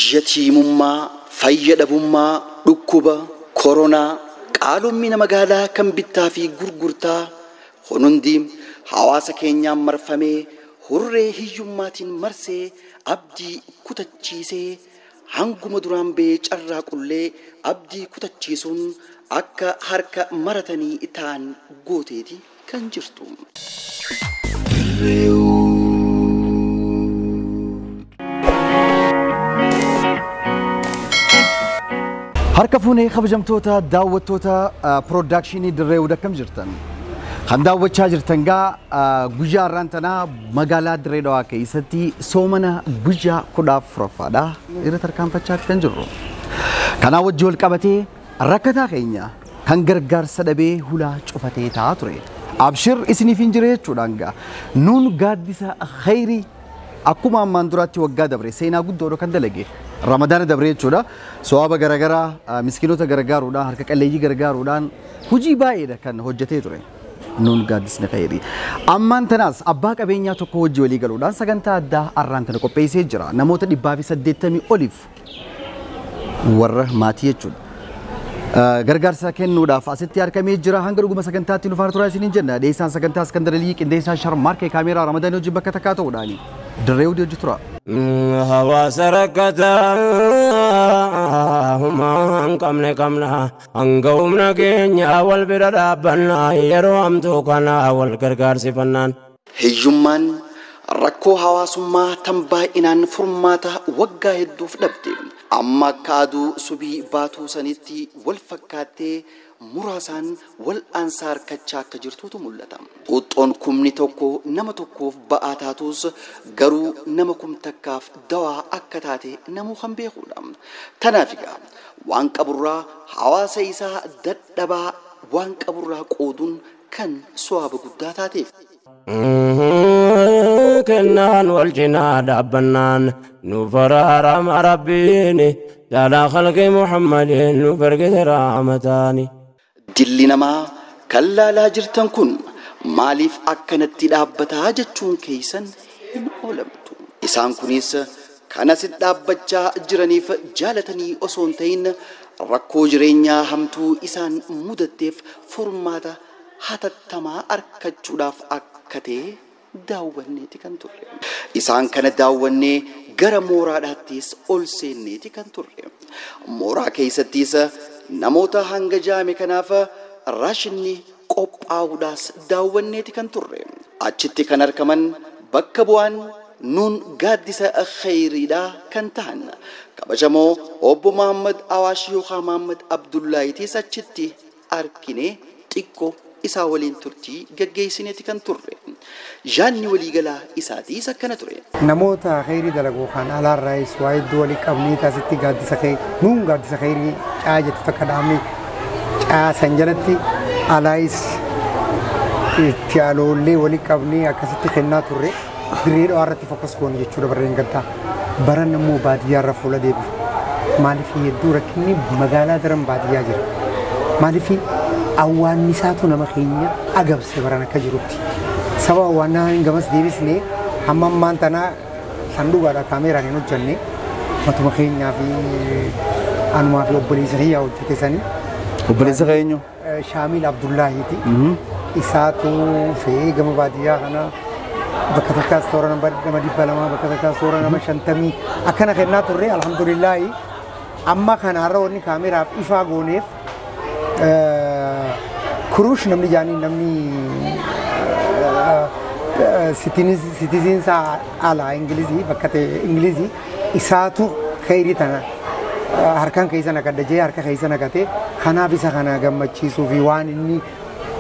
Yatiimummaa, fayya dhabummaa, dhukkuba, koronaa, qaalommina magaalaa kan bittaa fi gurgurtaa hundi hawaasa keenyaan marfamee hurree hiyyummaatiin marsee abdii kutachiisee hanguma duraan ba'ee carraa qullee abdii kutachiisuun akka harka maratanii ta'an gooteeti kan jirtu. Harka fuunee kabajamtoota daawwattoota piroodakshinii Dirree Wuud akkam jirtan? Kan daawwachaa jirtan gaa guyyaa har'aan tanaa magaalaa Dirree Dhawaa keessatti soomana guyyaa 14ffaadha irra tarkaanfachaa kan jirru. Kanaa wajjin wal qabatee rakkataa keenya kan gargaarsa dhabee hulaa cufatee taa'aa ture. Abshir isiniif hin jire jechuudhaan gaa nuun gaaddisa khayrii akkuma ammaan duraatti waggaa dabre seenaa guddoodha kan dalage. Ramadaana dabre jechuudha. So'aaba garaagaraa miskiinota gargaaruudhaan harka qalleeyyii gargaaruudhaan hojii baay'eedha kan hojjetee ture. Nuun gaaddisni khayrii. Ammaan tanaas abbaa qabeenyaa tokko hojii walii galuudhaan sagantaa addaa har'aan tana qopheessee jira. Namoota 180 oliif warra maatii jechuudha. Gargaarsa kennuudhaaf asitti argamee jira. Hanga dhuguma sagantaatti nu faana turaa isiniin jenna. Dhiyeessaan sagantaa Iskandar Aliyyi, qindeessaan Sharmaarkee kaameeraa Ramadaanii wajjin bakka takkaa ta'uudhaani. Dirree Wuud hojii tura. Hawaasa rakkataa humaa hin qabne qabna hanga humna keenya wal bira dhaabbannaa yeroo hamtuu kana wal gargaarsifannaan. Hiyyummaan rakkoo hawaasummaa tan baay'inaan furmaata waggaa hedduuf dhabde. Amma akka aduu subii baatuu sanitti wal fakkaattee muraasaan wal aansaa harkachaa akka jirtutu mul'ata. Xuuxxoon kumni tokko nama tokkoof ba'aa taatus garuu nama kum takkaaf dawaa akka taate namuu kan beekudha. Tanaaf egaa waan qaburraa hawaasa isaa dadhabaa waan qaburraa qooduun kan so'aaba guddaa taateef. Kennaan wal cinaa dhaabbannaan nu faraarama rabbiin jaalaa khalqi Muhammadiin nu fargite raamataani. Dilli namaa kan laalaa jirtan kun maaliif akkanatti dhaabbataa jechuun keessan hin oolamtu. Isaan kunis kan asit dhaabbachaa jiraniif jaalatanii osoo hin ta'in rakkoo jireenyaa hamtuu isaan mudatteef furmaata hatattamaa argachuudhaaf akka ta'e daawwanneeti kan turre. Isaan kana daawwannee gara mooraadhaattis ol seenneeti kan turre. Mooraa keessattis namoota hanga jaame kanaaf raashinni qophaa'uudhaas daawwanneeti kan turre. Achitti kan argaman bakka bu'aan nuun gaaddisa khayriidhaa kan ta'an kabajamoo obbo Muhammad Awaash yookaan Muhammad Abdullaahitis achitti argine xiqqoo isaa waliin turtii gaggeessineeti kan turre. Yaanni waliigalaa isaatiis akkana ture. Namoota khayrii dalaguu kan alaarraayis waa hedduu walii qabnee taasitti gaaddisa khayrii nuun gaaddisa khayrii caa jettu takka dhaabnee caasan jalatti alaayis itti aloollee walii qabnee akkasitti kennaa turre Dirree Dhawaa irratti fokus goone jechuudha barreen gaddaa. Baran immoo baadiyyaa irra fuula deebifu. Maaliif hedduu rakkinni magaalaa daran baadiyyaa jira. Maaliif awwaannisaatu nama keenya agabse baran akka jirutti. Saba awwaannaa hin gamas deebisnee hamma ammaan tanaa sanduuqaadha kaameeraan hin hojjenne matuma keenyaa fi anumaa fi obboleessa kiyyaa hojjete sanii. Obboleessa keenyu? Shaamil Abdullaahiiti. Isaatu fe'ee gama baadiyyaa kana bakka takkaas toora nama 200 bakka takkaas toora nama 50 akkana kennaa turre alhamdulillaahi. Amma kanaarra wanni kaameraaf ifaa gooneef kuruush namni jaanii namni sitiziinsa alaa Ingilizii bakka ta'e Ingilizii isaatu khayrii tana harkaan keessa naqadha jee harka keessa naqatee kanaaf isa kana gammachiisuu fi waan inni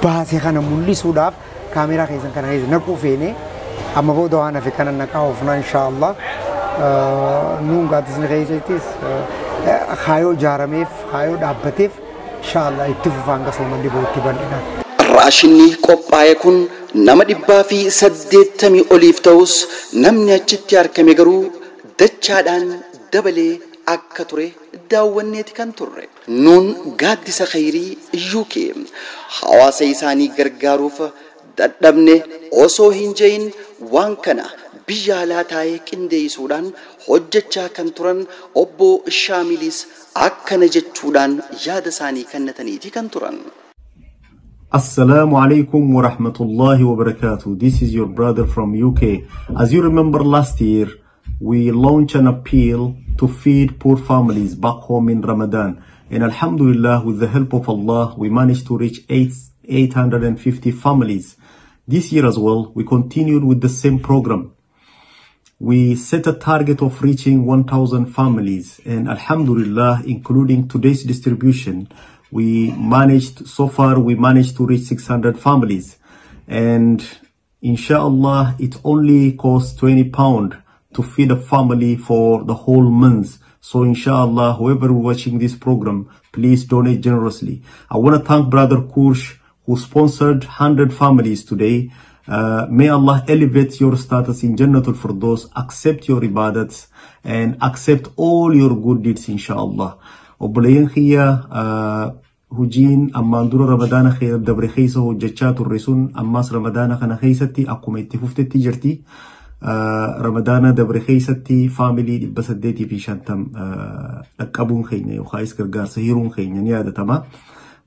baase kana mul'isuudhaaf kaameraa keessan kana keessa naquu feene amma booda waan hafe kana naqaa oofna inshaallah. Nuun gaaddisni keessattis kaayoo ijaarameef kaayoo dhaabbateef inshaallah itti fufaan gasoomanni bootti bal'inaan. Raashinni qophaa'e kun nama 180 oliif ta'us namni achitti argame garuu dachaadhaan dabalee akka ture daawwanneeti kan turre. Nuun gaaddisa khayrii UK hawaasa isaanii gargaaruuf dadhabne osoo hin jehin waan kana biyya alaa taa'ee qindeessuudhaan hojjechaa kan turan obbo Shaamilis akkana jechuudhaan yaada isaanii kennataniiti kan turan. Assalamu alaikum wa rahmatullahi wa barakatuh. This is your brother from UK. As you remember last year, we launched an appeal to feed poor families back home in Ramadan. And Alhamdulillah, with the help of Allah, we managed to reach 850 families. This year as well, we continued with the same program. We set a target of reaching 1,000 families, and Alhamdulillah, including today's distribution, we managed, so far we managed to reach 600 families. And inshallah, it only costs £20 to feed a family for the whole month. So inshallah, whoever is watching this program, please donate generously. I want to thank Brother Kursh, who sponsored 100 families today. May Allah elevate your status in Jannatul Firdaus, accept your ibadats, and accept all your good deeds, inshallah. Obboleeyyan kiyya, hojiin ammaan dura Ramadaana dabre keessa hojjechaa turre sun ammas Ramadaana kana keessatti akkuma itti fuftetti jirti. Ramadaana dabre keessatti faamilii 850 dhaqqabuun keenya yookaas gargaarsa hiruun keenya ni yaadatama.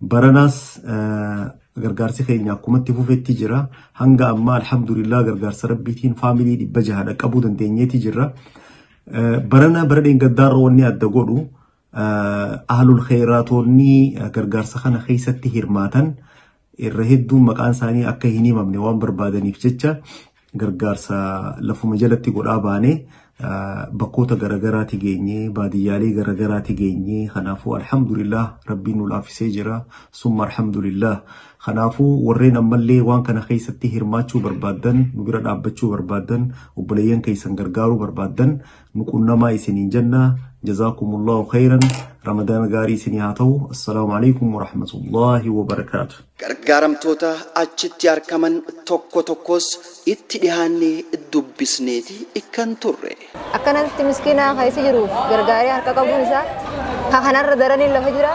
Baranaas gargaarsi keenya akkuma itti fufetti jira. Hanga ammaa alhamdulillah gargaarsa rabbiitiin faamilii 600 dhaqqabuu dandeenyeeti jirra. Barana bara dheengaddaarra wanni adda godhu ahlul khayraatonni gargaarsa kana keessatti hirmaatan irra hedduun maqaan isaanii akka hin himamne waan barbaadaniif jecha gargaarsa lafuma jalatti godhaa baanee bakkoota garagaraatti geenyee baadiyyaalee garagaraatti geenyee kanaafuu alhamdulillah rabbiin nu laaffisee jira summa alhamdulillah. Kanaafuu warreen ammallee waan kana keessatti hirmaachuu barbaaddan nu bira dhaabbachuu barbaaddan obboleeyyan keessan gargaaruu barbaaddan nu qunnamaa isiniin jenna. Jazakumullahu khairan. Ramadaan gaarii isinii haa ta'u. Assalaamu alaikum wa rahmatullahi wa barakaatu. Gargaaramtoota achitti argaman tokko tokkos itti dhiyaannee dubbisneeti kan turre. Akkanatti miskiina keessa jiruuf gargaaree harka qabuun isaa kanarra daranii lafa jira.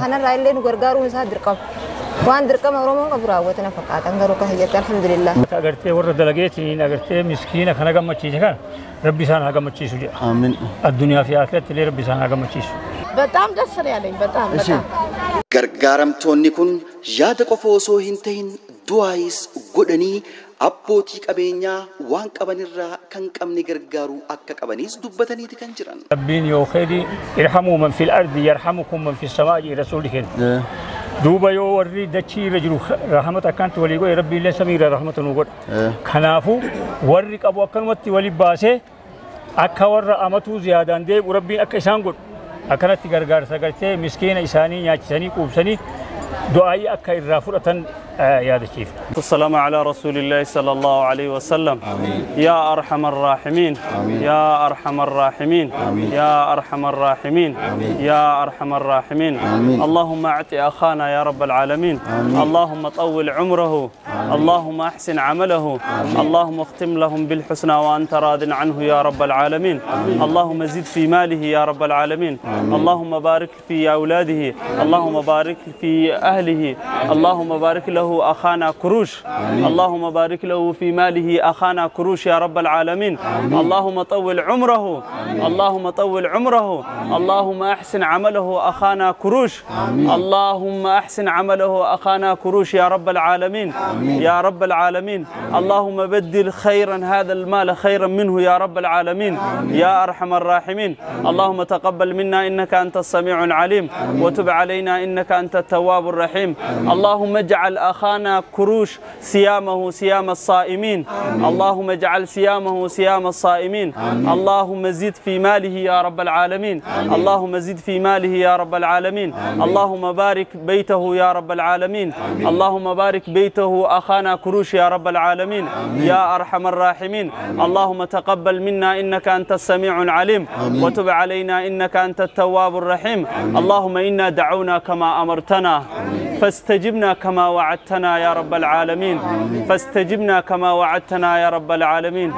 Kanarraa illee nu gargaaruun isaa dirqama. Waan dirqama Oromoon qabu raawwatan fakkaatan garuu akka hojjette alhamdulillah. Agartee warra dalageetiin agartee miskiina kana gammachiise kana rabbi isaan haa gammachiisu jedha. Amiin. Addunyaa fi akhiratti illee rabbi isaan haa gammachiisu. በጣም ደስ ነው ያለኝ በጣም በጣም። Gargaaramtoonni kun yaada qofa osoo hin ta'in du'aayis godhanii abbootii qabeenyaa waan qabanirraa kan qabne gargaaruu akka qabanis dubbataniiti kan jiran. Rabbiin yoo khayri irhamuu man fil ardi yarhamukum man fis samaa'i rasuuli kenna. Duuba yoo warri dachii irra jiru rahmata akkanatti walii godhe rabbi illee samii irra rahmata nuu godha. Kanaafuu warri qabu akkanumatti walii baasee akka warra amatuu ziyaadaan deebi'u rabbiin akka isaan godhu akkanatti gargaarsa gartee miskiina isaanii nyaachisanii quubsanii du'aayii akka irraa fudhatan yaadachiif. السلام على رسول الله صلى الله عليه وسلم. يا أرحم الراحمين. يا أرحم الراحمين. يا أرحم الراحمين. يا أرحم الراحمين. اللهم أعط أخانا يا رب العالمين. اللهم طول عمره. اللهم أحسن عمله. اللهم اختم لهم بالحسنى وأنت راض عنه يا رب العالمين. اللهم زد في ماله يا رب العالمين. اللهم بارك في أولاده. اللهم بارك في أهله. اللهم بارك له أخانا كروش. اللهم بارك له في ماله أخانا كروش يا رب العالمين. اللهم طول عمره. اللهم طول عمره. اللهم أحسن عمله أخانا كروش. اللهم أحسن عمله أخانا كروش يا رب العالمين. يا رب العالمين. اللهم بدل خيرا هذا المال خيرا منه يا رب العالمين. يا أرحم الراحمين. اللهم تقبل منا إنك أنت السميع العليم. وتب علينا إنك أنت التواب الرحيم. اللهم اجعل أخانا كروش صيامه صيام الصائمين. اللهم اجعل صيامه صيام الصائمين. اللهم زد في ماله يا رب العالمين. اللهم زد في ماله يا رب العالمين. اللهم بارك بيته يا رب العالمين. اللهم بارك بيته أخانا كروش يا رب العالمين. يا أرحم الراحمين. اللهم تقبل منا إنك أنت السميع العليم. وتب علينا إنك أنت التواب الرحيم. اللهم إنا دعونا كما أمرتنا. فاستجبنا كما وعدتنا يا رب العالمين. فاستجبنا كما وعدتنا يا رب العالمين.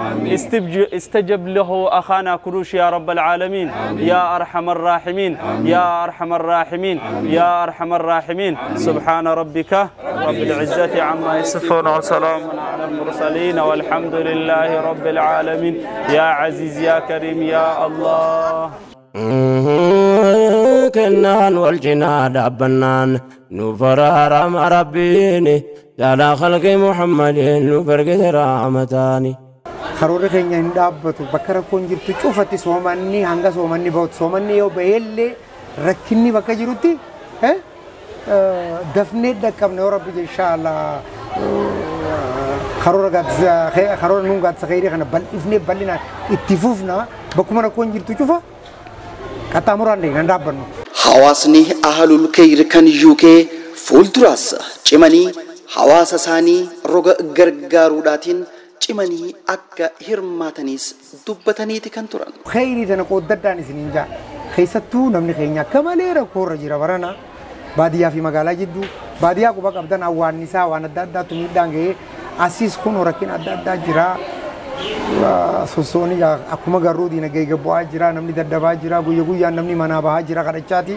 استجب له أخانا كروش يا رب العالمين. يا أرحم الراحمين. يا أرحم الراحمين. يا أرحم الراحمين. سبحان ربك رب العزة عما يصفون وسلام على المرسلين والحمد لله رب العالمين. يا عزيز يا كريم يا الله. كنان والجناد أبنان نفرارم ربيني على خلق محمد نفرق رحمتاني. Karoorri keenya hin dhaabbatu bakka rakkoon jirtu cufatti soomanni hanga soomanni bahutti soomanni yoo bahellee rakkinni bakka jirutti dafnee dhaqqabne yoo rabbi inshaallah karoora gaaddisa karoora nuun gaaddisa khayrii kana bal'ifnee bal'inaan itti fufna bakkuma rakkoon jirtu cufa qaxxaamuraan hin dhaabbannu. Hawaasni ahlul khayr kan UK fuulduraas cimanii hawaasa isaanii roga gargaaruudhaatiin cimanii akka hirmaataniis dubbataniiti kan turan. Khayrii tana qooddadhaan isiniin jaa keessattuu namni keenya akka malee rakkoorra jira barana baadiyyaa fi magaalaa jidduu baadiyyaa quba qabdan awwaannisaa waan adda addaatu miidhaan ga'ee asiis kun rakkina adda addaa jira. Sossooni akkuma garuu diinagdee gabbu'aa jira namni daddabaa jira guyya guyyaan namni manaa bahaa jira kadhachaati.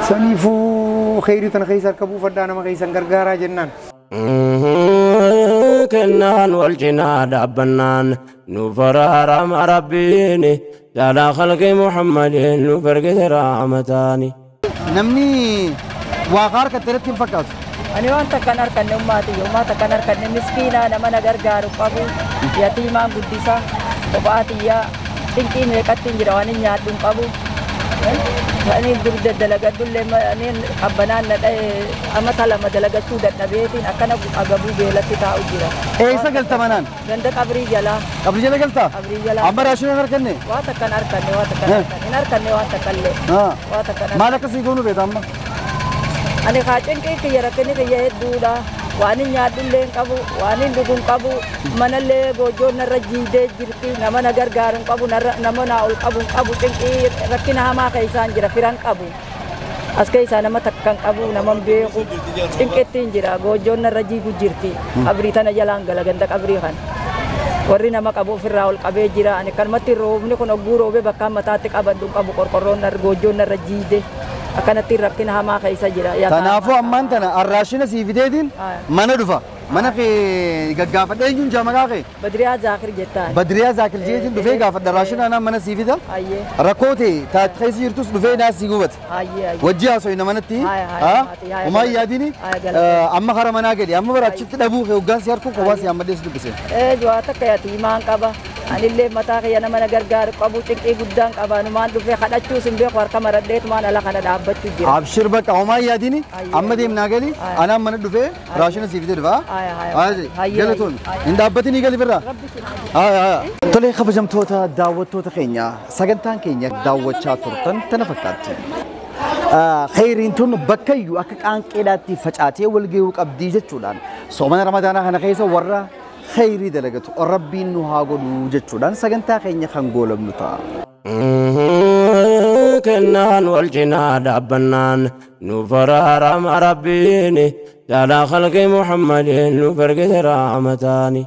Saniifuu khayrii tana keessa harka buufadhaa nama keessan gargaaraa jennaan. كنان والجناد أبنان نفرارم ربيني على خلق محمد نفرق رحمتاني. Namni waa harka irratti hin fakkaatu. Ani waan takkan harkanne ummaati ummaa takkan harkanne miskiina nama na gargaaru qabu yatiimaan guddisa kophaatiyyaa cinqii meeqatti hin jira waan hin nyaadhu hin qabu. Ani dur daddalagadhullee ani qabbanaan na dha'e amata lama dalagachuu dadhabeetiin akkana agabuu beelatti taa'u jira. Eessa galta manaan? Ganda qabrii jalaa. Qabrii jala galtaa? Qabrii jalaa. Amma raashinii hin harkanne? Waa takkan harkanne waa takkan harkanne hin harkanne waan takkallee. Waa takkan. Maal akkasii goonuu beeta amma? Ani kaa cinqii kiyya rakkinni kiyya hedduudha. Waan hin nyaadhullee hin qabu, waan hin dhugu hin qabu, manallee goojjoon narra jiidee jirti, nama na gargaaru hin qabu, nama naa ol qabu hin qabu, cinqii rakkina hamaa keessaan jira, firan qabu. As keessaa nama takka hin qabu, nama hin beeku, cinqitti hin jira, goojjoon narra jiigu jirti. Qabrii tana jalaan gala ganda qabrii kana. Warri nama qabu ofirraa ol qabee jira. Ani kanumatti roobni kun ogguu roobee bakka mataatti qabadhu hin qabu, qorqorroon narra goojjoon narra jiide. Akkanatti rakkina hamaa keessa jira. Kanaafuu ammaan tana arraashina sii fideetiin mana dhufa. Mana kee gaggaafadha eenyuun jaa maqaa kee? Badriyaa Zaakir jettaan. Badriyaa Zaakir jeetiin dhufee gaafadha raashina anaan mana sii fida. Rakkoo ta'e taate keessa jirtus dhufee naas sii gubate. Wajji haasofna manatti. Homaa hin yaadini amma kara manaa gadi amma bara achitti dhabuu kee hoggaan si harku kophaa si hammadee si dubbise. Waa takka yatiimaan qaba. Anillee mataa kiyya nama na gargaaru qabu cinqii guddaan qaba numaan dhufee kadhachuus hin beeku harka maradheetumaan ala kana dhaabbachuu jira. Abshir bakka homaa hin yaadini amma deemnaa gali anaan mana dhufee raashina sii fidee dhufa. Galatoon hin dhaabbatini gali birraa. Tolee kabajamtoota daawwattoota keenya sagantaan keenya daawwachaa turtan tana fakkaatti. Khayriin tun bakkayyuu akka qaanqeedhaatti facaatee walgahuu qabdii jechuudhaan soomana ramadaanaa kana keessa warra khayrii dalagatu rabbiin nu haa godhu jechuudhaan sagantaa keenya kan goolabnu ta'a. Kennaan wal cinaa dhaabbannaan nu faraarama rabbiini على خلق محمد نفرق رحمتاني.